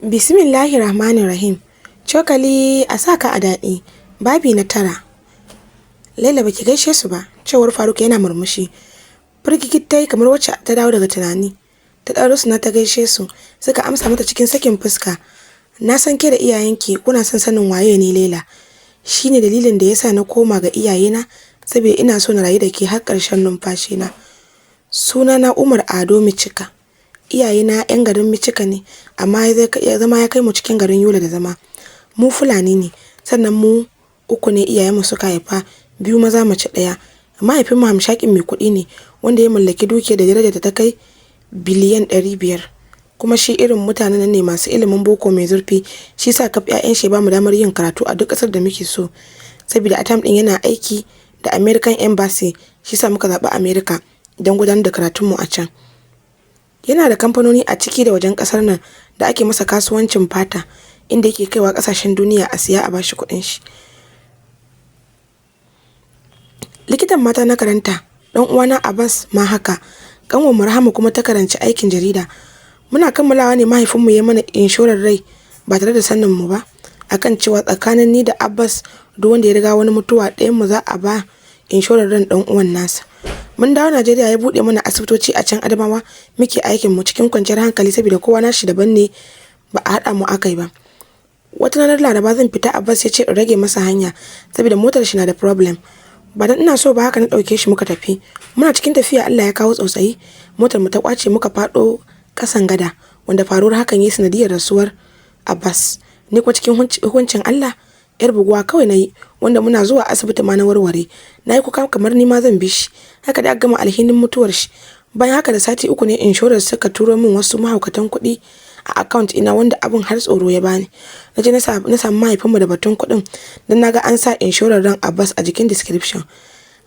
Bismillahir Rahmanir Rahim. Cokali a sa ka a daɗi. Babi na 9. Laila, baki gaishe su ba, cewar Faruk yana murmushi. Firgigit ta yi kamar wacce ta dawo daga tunani. Ta ɗan rusuna ta gaishe su, suka amsa mata cikin sakin fuska. Na san ke da iyayenki kuna son sanin waye ne Laila. Shi ne dalilin da ya sa na koma ga iyayena, saboda ina so na rayu da ke har ƙarshen numfashina. Sunana Umar Ado Micika. Iyayena 'yan garin Micika ne, amma ya zama ya kai mu cikin garin Yola da zama. Mu Fulani ne, sannan mu uku ne iyayenmu suka haifa, biyu maza, mace ɗaya. Mahaifinmu hamshakin mai kuɗi ne, wanda ya mallaki dukiyar da darajarta ta kai biliyan 500. Kuma shi irin mutanen nan ne masu ilimin boko mai zurfi, shi sa kaf 'ya'yan shi ya bamu damar yin karatu a duk ƙasar da muke so. Saboda a time ɗin yana aiki da American Embassy, shi sa muka zaɓi America don gudanar da karatunmu a can. Yana da kamfanoni a ciki da wajen ƙasar nan da ake masa kasuwancin fata, inda yake kaiwa ƙasashen duniya a siya a bashi kuɗin shi. Likitan mata na karanta, ɗan uwana Abbas ma haka, ƙanwar mu Rahama kuma ta karanci aikin jarida. Muna kammalawa ne mahaifinmu ya mana inshorar rai ba tare da sanin mu ba, akan cewa tsakanin ni da Abbas duk wanda ya riga wani mutuwa, ɗayan mu za a ba inshorar ran ɗan uwan nasa. Mun dawo Najeriya, ya buɗe mana asibitoci a can Adamawa, muke aikin mu cikin kwanciyar hankali saboda kowa nashi daban ne, ba a haɗa mu akai ba. Wata ranar Laraba zan fita, Abbas ya ce in rage masa hanya saboda motar shi na da problem. Ba dan ina so ba, haka na ɗauke shi muka tafi. Muna cikin tafiya Allah ya kawo tsautsayi, motar mu ta kwace, muka faɗo ƙasan gada, wanda faruwar hakan ya sanadiyar rasuwar Abbas. Ni kuma cikin hukuncin Allah, yar buguwa kawai na yi, wanda muna zuwa asibiti ma na warware. Na yi kuka kamar ni ma zan bi shi. Haka da aka gama alhinin mutuwar shi. Bayan haka da sati 3 ne inshorar suka turo min wasu mahaukatan kuɗi a account ina, wanda abin har tsoro ya bani. Na je na samu mahaifinmu da batun kuɗin, don na ga an sa inshorar ran Abbas a jikin description.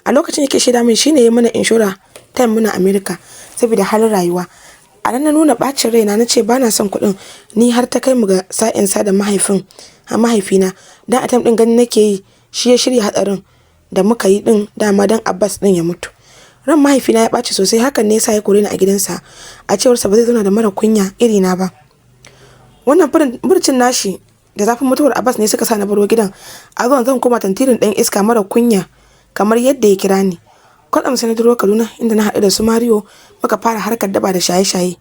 A lokacin yake shaida min shine ya mana inshora time muna America saboda halin rayuwa. A nan na nuna ɓacin raina, na ce ba na son kuɗin, ni har ta kai mu ga sa'in sa da mahaifina, dan a time ɗin ganin nake yi shi ya shirya hatsarin da muka yi ɗin dama don Abbas ɗin ya mutu. Ran mahaifina ya ɓaci sosai, hakan ne yasa ya kore ni a gidansa. A cewarsa ba zai zauna da mara kunya irina ba. Wannan furcin nashi da zafin mutuwar Abbas ne suka sa na baro gidan. A zuwan zan koma tantirin ɗan iska mara kunya kamar yadda ya kira ni. Kwatsam sai na duro Kaduna, inda na haɗu da su Mario, muka fara harkar daba da shaye-shaye,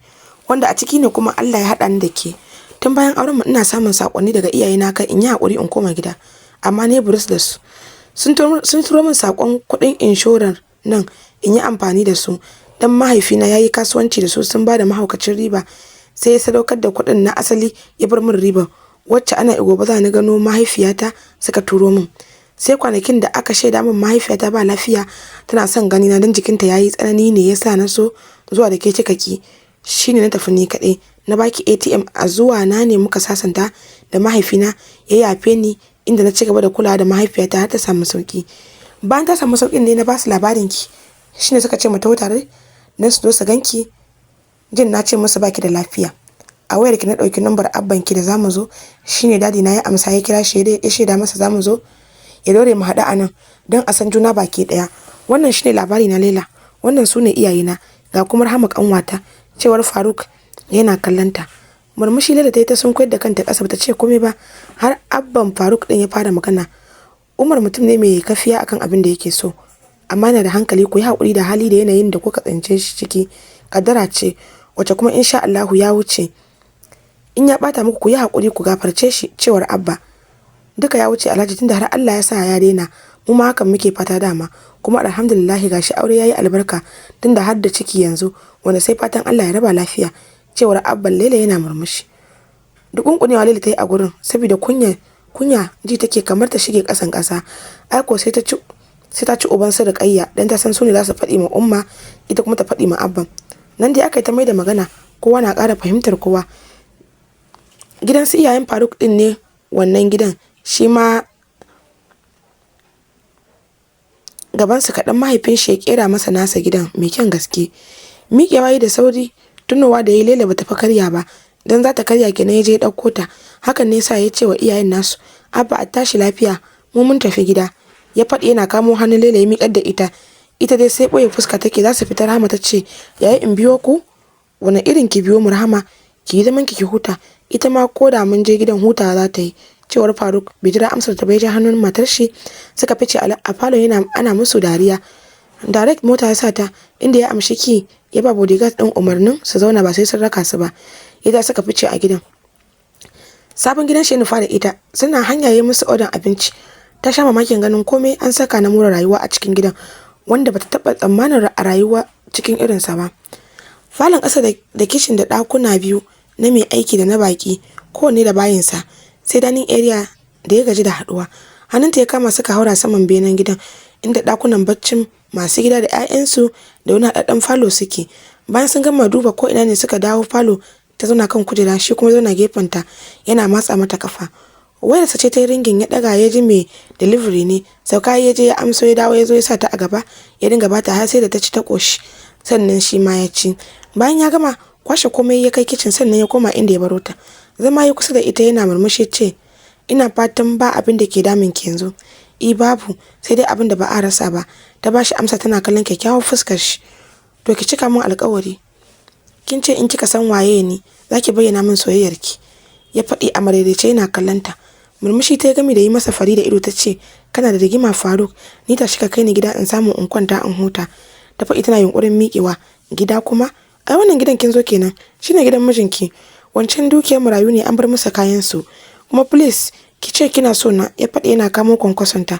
wanda a ciki ne kuma Allah ya haɗa ni da ke. Tun bayan auren mu ina samun sakonni daga iyayena kan in yi haƙuri in koma gida, amma ne buris da su. Sun turo min sakon kuɗin inshorar nan in yi amfani da su, dan mahaifina ya yi kasuwanci da su, sun ba da mahaukacin riba, sai ya sadaukar da kuɗin na asali ya bar min riba, wacce ana gobe za ni gano mahaifiyata suka turo min. Sai kwanakin da aka shaida min mahaifiyata ba lafiya, tana son gani na don jikinta yayi tsanani ne yasa na so zuwa da ke kika ki. Shine na tafi ni kaɗai na baki ATM. A zuwa na ne muka sasanta da mahaifina, ya yafe ni, inda na ci gaba da kulawa da mahaifiyata har ta samu sauki. Bayan ta samu saukin ne na basu labarin ki, shine suka ce mu taho tare don su zo su ganki, jin na ce musu baki da lafiya. A wayar ki na ɗauki lambar abban ki da zamu zo, shine dadi na ya amsa, ya kira shi ya shaida masa zamu zo, ya dore mu haɗu a nan don a san juna baki ɗaya. Wannan shine labari na Laila. Wannan su ne iyayena, ga kuma Rahama kanwata, cewar Faruk yana kallonta. Murmushi Laila ta yi, ta sunkuyar da kanta ƙasa, bata ce komai ba har abban Faruk ɗin ya fara magana. Umar mutum ne mai kafiya akan abin da yake so, amma yana da hankali. Ku yi haƙuri da hali da yanayin da kuka tsince shi ciki. Kaddara ce wacce kuma insha Allahu ya wuce. In ya bata muku, ku yi haƙuri ku gafarce shi, cewar Abba. Duka ya wuce, Alhaji, tunda har Allah ya sa ya daina. Mu ma hakan muke fata dama. Kuma alhamdulillah gashi aure yayi albarka, tunda har da ciki yanzu, wanda sai fatan Allah ya raba lafiya, cewar Abban Laila yana murmushi. Dukunkunewa Laila ta yi a gurin saboda kunya. Kunya ji take kamar ta shige ƙasan ƙasa. Aiko sai ta ci uban su Ruqayya, dan ta san su ne za su faɗi ma Umma, ita kuma ta faɗi ma Abban. Nan dai aka yi ta mai da magana, kowa na ƙara fahimtar kowa. Gidan su iyayen Faruk din ne wannan gidan, shi ma gabansu kaɗan mahaifin shi ya ƙera masa nasa gidan mai kyan gaske. Miƙewa yi da sauri, tunowa da ya Laila bata fa karya ba, dan za ta karya kenan ya je ya ɗauko ta. Hakan ne yasa ya ce wa iyayen nasu, Abba, a tashi lafiya, mu mun tafi gida. Ya faɗi yana kamo hannun Laila ya miƙar da ita. Ita dai sai ɓoye fuska take. Za su fita, Rahama ta ce, "Yaya, in biyo ku?" "Wani irin ki biyo mu, Rahama? Ki yi zaman ki ki huta." Ita ma ko da mun je gidan hutawa za ta yi, cewar Faruk. Bai jira amsar ta bai, ja hannun matar shi suka fice a falon yana ana musu dariya. Direct mota ya sa ta, inda ya amshi key, ya ba bodyguard din umarnin su zauna ba sai sun raka su ba. Ya ja suka fice a gidan. Sabon gidan shi ya nufa da ita. Suna hanya ya musu odan abinci. Ta sha mamakin ganin komai an saka na more rayuwa a cikin gidan, wanda bata taba tsammanin a rayuwa cikin irinsa ba. Falon ƙasa da kicin da ɗakuna biyu na mai aiki da na baƙi, kowanne da bayinsa, sai dining area da ya gaji da haɗuwa. Hannunta ya kama suka haura saman benen gidan, inda ɗakunan baccin masu gida da 'ya'yansu da wani haɗaɗɗen falo suke. Bayan sun gama duba ko ina ne suka dawo falo. Ta zauna kan kujera, shi kuma zauna gefenta yana matsa mata kafa. Wayarsa ce ta yi ringing. Ya ɗaga, ya ji mai delivery ne. Sauka ya je ya amso, ya dawo, ya zo ya sa ta a gaba, ya dinga bata har sai da ta ci ta ƙoshi, sannan shi ma ya ci. Bayan ya gama kwashe komai ya kai kicin, sannan ya koma inda ya baro ta. Zama ya kusa da ita yana murmushi, ce, "Ina fatan ba abin da ke damun ki yanzu?" "I, babu, sai dai abin da ba a rasa ba," ta ba shi amsa tana kallon kyakkyawar fuskar shi. "To, ki cika min alkawari. Kin ce in kika san waye ni za ki bayyana min soyayyar ki," ya faɗi a maraidaice yana kallon ta. Murmushi ta gami da yi masa fari da ido, ta ce, "Kana da rigima, Faruk. Ni tashi ka kai ni gida in samu in kwanta in huta," ta faɗi tana yunkurin miƙewa. "Gida kuma? Ai wannan gidan kin zo kenan, shine gidan mijinki. Wancan dukiyar marayu ne, an bar musu kayan su. Kuma please ki ce kina so na," ya faɗi yana kamo kwankwasonta.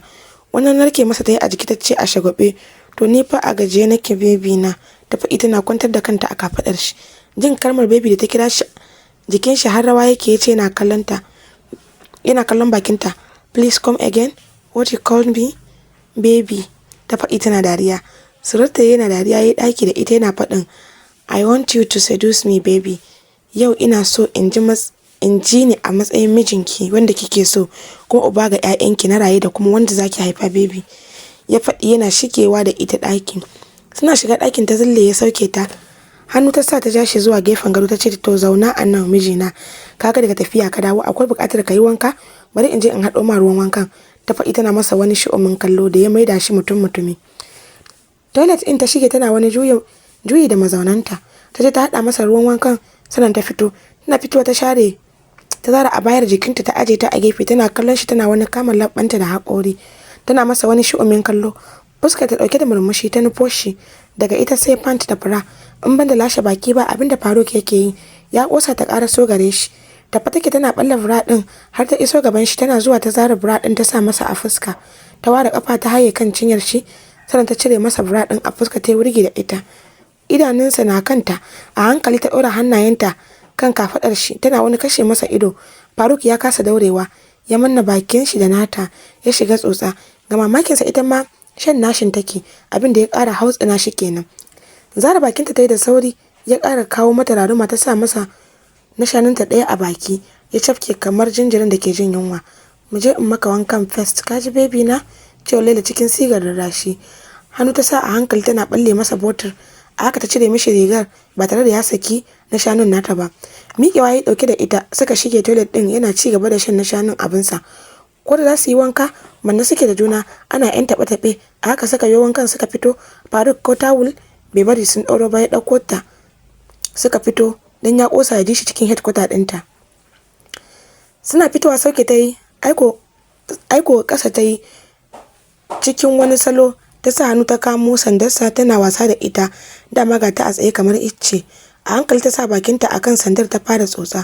Wannan narke masa ta yi a jiki, ta ce a shagwabe, "To, ni fa a gajiye nake, baby na," ta faɗi tana kwantar da kanta a kafaɗar shi. Jin kalmar baby da ta kira shi, jikin shi har rawa yake. Yace yana kallon ta, yana kallon bakinta, "Please come again, what you called me?" "Baby," ta faɗi tana dariya. Surarta yana dariya ya ɗaki da ita yana faɗin, "I want you to seduce me, baby. Yau ina so in ji ni a matsayin mijinki wanda kike so, kuma uba ga 'ya'yanki na raye da kuma wanda zaki haifa, baby," ya faɗi yana shigewa da ita ɗaki. Suna shiga ɗakin ta zille ya sauke ta. Hannu ta sa ta ja shi zuwa gefen gado, ta ce, "To, zauna a nan, mijina. Kaga daga tafiya ka dawo, akwai buƙatar ka yi wanka. Bari in je in haɗo ma ruwan wankan," ta faɗi tana masa wani shi'umin kallo da ya maida shi mutum mutumi. Toilet ɗin ta shige tana wani juyi da mazaunanta. Ta je ta haɗa masa ruwan wankan, sannan ta fito. Tana fitowa ta share, ta zara a bayar jikinta, ta aje ta a gefe, tana kallon shi, tana wani kama labbanta da haƙori, tana masa wani shi'umin kallo. Fuskar ta dauke da murmushi ta nufo shi. Daga ita sai pant da bra, in banda lashe baki ba abinda Faruk yake yi. Ya kosa ta ƙara so gare shi. Tafa take tana balla bra din har ta iso gaban shi. Tana zuwa ta zara bra din ta sa masa a fuska, ta ware kafa ta haye kan cinyar shi, sannan ta cire masa bra din a fuska, ta yi wurgi da ita. Idanunsa na kanta. A hankali ta ɗora hannayenta kan kafaɗar shi, tana wani kashe masa ido. Faruk ya kasa daurewa, ya manna bakin shi da nata, ya shiga tsotsa. Ga mamakinsa, ita ma shan nashin take, abin da ya ƙara hautsina shi kenan. Zara bakinta ta yi da sauri, ya ƙara kawo mata raruma, ta sa masa na shanunta ɗaya a baki, ya cafke kamar jinjirin da ke jin yunwa. "Mu je in maka wankan first, ka ji, baby na?" cewa Laila cikin sigar rarrashi. Hannu ta sa a hankali tana balle masa botar. A haka ta cire mishi rigar ba tare da ya saki na shanun nata ba. Miƙewa ya ɗauke da ita suka shige toilet ɗin, yana ci gaba da shan na shanun abinsa. Ko da za su yi wanka, manne suke da juna, ana yan taɓe-taɓe. A haka suka yi wankan suka fito. Faruk ko tawul bai bari sun ɗauro ba, ya ɗauko ta suka fito, don ya ƙosa ya ji shi cikin headquarter ɗinta. Suna fitowa sauke ta yi aiko aiko ƙasa ta yi cikin wani salo. Ta sa hannu ta kamo sandarsa tana wasa da ita. Dama ga ta a tsaye kamar icce. A hankali ta sa bakinta a kan sandar ta fara tsotsa.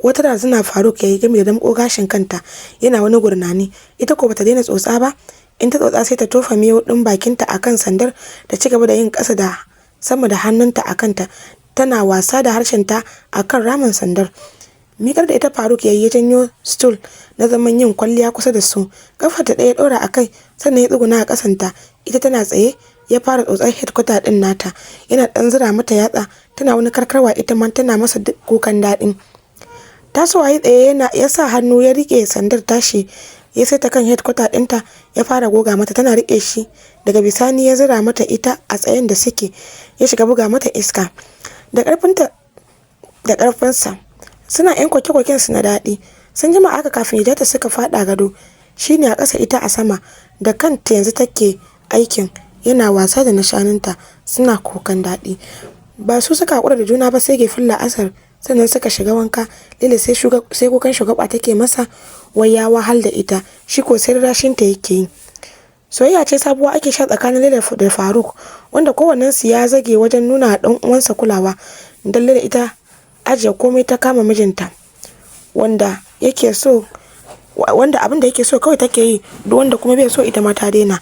Wata razana Faruk ya yi game da damƙo gashin kanta yana wani gurnani. Ita ko bata daina tsotsa ba. In ta tsotsa sai ta tofa miyau ɗin bakinta a kan sandar, ta ci gaba da yin ƙasa da sama da hannunta a kanta, tana wasa da harshenta a kan ramin sandar. Miƙar da ita Faruk ya yi, ya janyo stool na zaman yin kwalliya kusa da su. Kafar ta ɗaya ɗora a kai, sannan ya tsuguna a ƙasanta, ita tana tsaye, ya fara tsotsar headquarter ɗin nata, yana ɗan zira mata yatsa. Tana wani karkarwa, ita ma tana masa kukan daɗi. Tasowa ya tsaye, yana ya sa hannu ya riƙe sandar tashi, ya saita kan headquarter ɗinta, ya fara goga mata. Tana riƙe shi. Daga bisani ya zira mata ita a tsayen da suke, ya shiga buga mata iska da ƙarfinta da ƙarfinsa. Suna yan koke-koken su na daɗi. Sun jima aka kafin ya jata suka faɗa gado, shine a ƙasa, ita a sama. Da kanta yanzu take aikin, yana wasa da na shanunta, suna kukan daɗi. Ba su suka haƙura da juna ba sai gefen la'asar. Sannan suka shiga wanka. Laila sai kukan shagwaɓa take masa, wai ya wahal da ita, shi ko sai rarrashinta yake yi. Soyayya ce sabuwa ake sha tsakanin Laila da Faruk, wanda kowannensu ya zage wajen nuna ɗan uwansa kulawa. Don Laila ita ajiye komai ta kama mijinta, wanda yake so, wanda abin da yake so kawai take yi, duk wanda kuma bai so ita ma ta daina.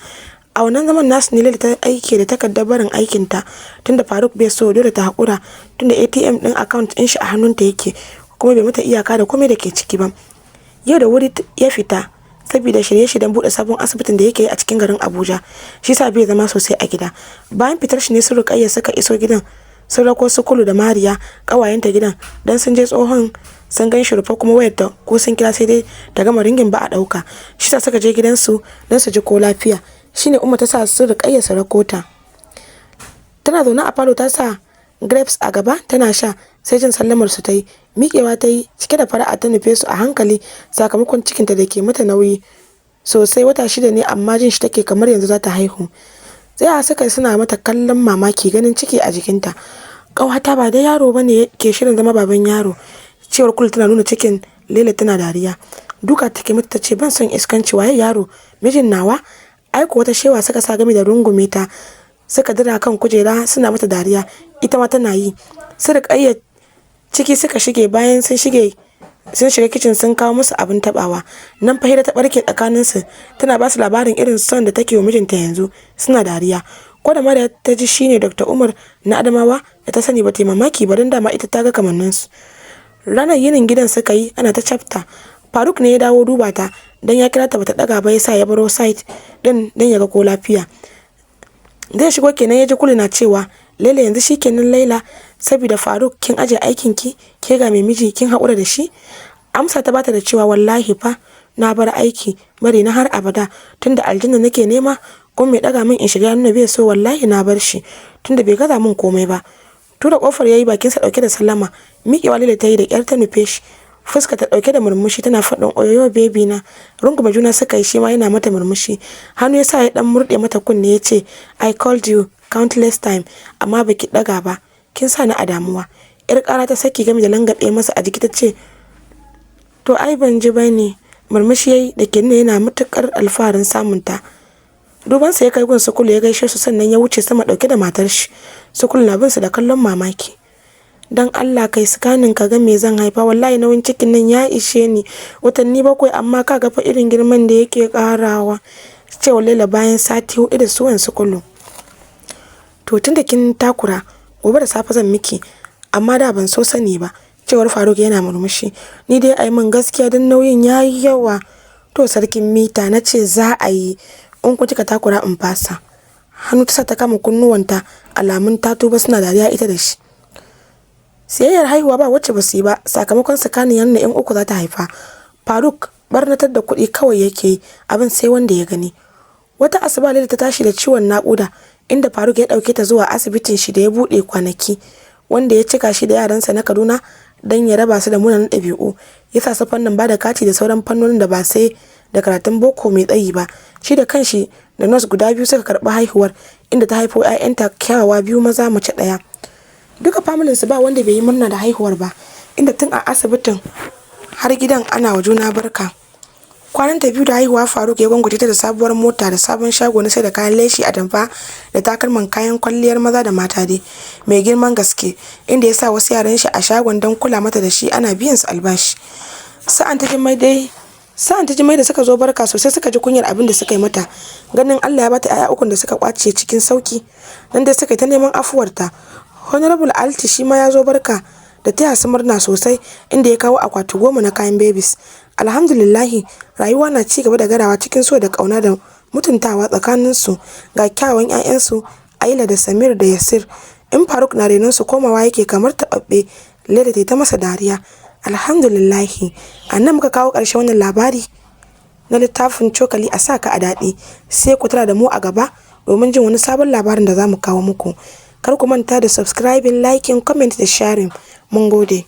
A wannan zaman nasu ne Laila ta aike da takardar barin aikinta, tunda Faruk bai so dole ta haƙura, tunda ATM ɗin account ɗin shi a hannunta yake, kuma bai mata iyaka da komai da ke ciki ba. Yau da wuri ya fita saboda shirye-shiryen buɗe sabon asibitin da yake yi a cikin garin Abuja, shi sa bai zama sosai a gida. Bayan fitar shi ne su Rukayya suka iso gidan, sun rako su Kulu da Mariya ƙawayenta gidan, don sun je tsohon sun gan shi rufe, kuma wayar ta ko sun kira sai dai ta gama ringin ba a ɗauka. Shi sa suka je gidansu don su ji ko lafiya. Shine Umma ta sa su Rukayya su rako ta. Tana zaune a falo ta sa grapes a gaba tana sha, sai jin sallamar su ta yi. Miƙewa ta yi cike da fara'a ta nufe su a hankali, sakamakon cikinta da ke mata nauyi sosai, wata 6 ne, amma jin shi take kamar yanzu za ta haihu. Tsayawa suka yi suna mata kallon mamaki ganin ciki a jikinta. Ƙawata, ba dai yaro bane ke shirin zama baban yaro, cewar Kulu tana nuna cikin Laila tana dariya. Duka take mata ta ce, ban son iskanci, waye yaro, mijin nawa? Ai ko wata shewa suka sa gami da rungume ta, suka dira kan kujera suna mata dariya, ita ma tana yi. Su Rukayya ciki suka shige, bayan sun shige sun shiga kicin sun kawo musu abin tabawa. Nan fa hira ta barke tsakanin su, tana ba su labarin irin son da take wa mijinta yanzu, suna dariya. Ko da Mariya ta ji shine Dr. Umar na Adamawa da ta sani, ba ta yi mamaki ba, don dama ita ta ga kamannin su. Ranar yinin gidan suka yi ana ta chapter. Faruk ne ya dawo duba ta, don ya kira ta bata daga ba, yasa ya baro site din don ya ga ko lafiya. Zai shigo kenan ya ji Kulu na cewa, Laila, yanzu shikenan Laila, saboda Faruk kin aje aikin ki, ke ga mai miji kin haƙura da shi? Amsa ta bata da cewa, wallahi fa na bar aiki, bari na har abada, tunda aljanna nake nema, kuma mai daga min in shiga nuna bai so, wallahi na bar shi tunda bai gaza min komai ba. Tura kofar yayi bakinsa dauke da sallama. Miƙewa Laila ta yi da ƙyar ta nufe shi, fuska ta dauke da murmushi tana faɗin, oyoyo baby na. Rungume juna suka yi, shi ma yana mata murmushi. Hannu ya sa ya dan murɗe mata kunne ya ce, I called you countless time amma baki daga ba, kin sa ni a damuwa. Yar ƙara ta saki game da langabe masa a jiki ta ce, to ai ban ji bane. Murmushi yayi da ke nuna yana matukar alfaharin samun ta. Dubansa ya kai gun Sukulu ya gaishe su, sannan ya wuce sama dauke da matar shi. Sukulu na bin su da kallon mamaki. Dan Allah kai scanning ka ga me zan haifa, wallahi nauyin cikin nan ya ishe ni, watanni 7 amma ka ga fa irin girman da yake karawa, cewa Laila bayan sati 4 da suwan Sukulu. To tunda kin takura, gobe da safe zan miki, amma da ban so sani ba, cewar Faruk yana murmushi. Ni dai ai min gaskiya don nauyin yayi yawa. To sarkin mita, na ce za a yi, in ku kika takura in fasa. Hannu ta sa ta kama kunnuwanta alamun ta tuba, suna dariya ita da shi. Siyayyar haihuwa ba wacce ba su yi ba, sakamakon scanning ya nuna yan uku za ta haifa. Faruk barnatar da kuɗi kawai yake yi, abin sai wanda ya gani. Wata asuba Laila ta tashi da ciwon naƙuda, inda Faruk ya ɗauke ta zuwa asibitin shi da ya buɗe kwanaki, wanda ya cika shi da yaransa na Kaduna don ya raba su da munanan ɗabi'u. Ya sa su fannin bada kati da sauran fannonin da ba sai da karatun boko mai tsayi ba. Shi da kanshi da nurse guda 2 suka karɓi haihuwar, inda ta haifo 'ya'yanta kyawawa 2 maza, mace ɗaya. Duka familin su ba wanda bai yi murna da haihuwar ba, inda tun a asibitin har gidan ana wa juna barka. Kwanan ta 2 da haihuwa Faruk ya gwangwaje ta da sabuwar mota da sabon shago na sai da kayan leshi, atamfa da takalman, kayan kwalliyar maza da mata dai, mai girman gaske, inda ya sa wasu yaran shi a shagon don kula mata da shi, ana biyan su albashi. Sa'an ta Jummai da suka zo barka sosai suka ji kunyar abin da suka yi mata, ganin Allah ya bata 'ya'ya ukun da suka kwace cikin sauki. Nan dai suka yi ta neman afuwarta. Honorable Alti shi ma ya zo barka da taya su murna sosai, inda ya kawo akwati 10 na kayan babies. Alhamdulillahi, rayuwa na ci gaba da garawa cikin so da kauna da mutuntawa tsakanin su, ga kyawawan 'ya'yansu Aila da Samir da Yasir. In Faruk na renon su komawa yake kamar taɓaɓɓe, Laila ta masa dariya. Alhamdulillahi, a nan muka kawo ƙarshen wannan labari na littafin Cokali a Saka a Daɗi. Sai ku tara da mu a gaba domin jin wani sabon labarin da za mu kawo muku. Kar ku manta da subscribing, liking, comment da sharing. Mun gode.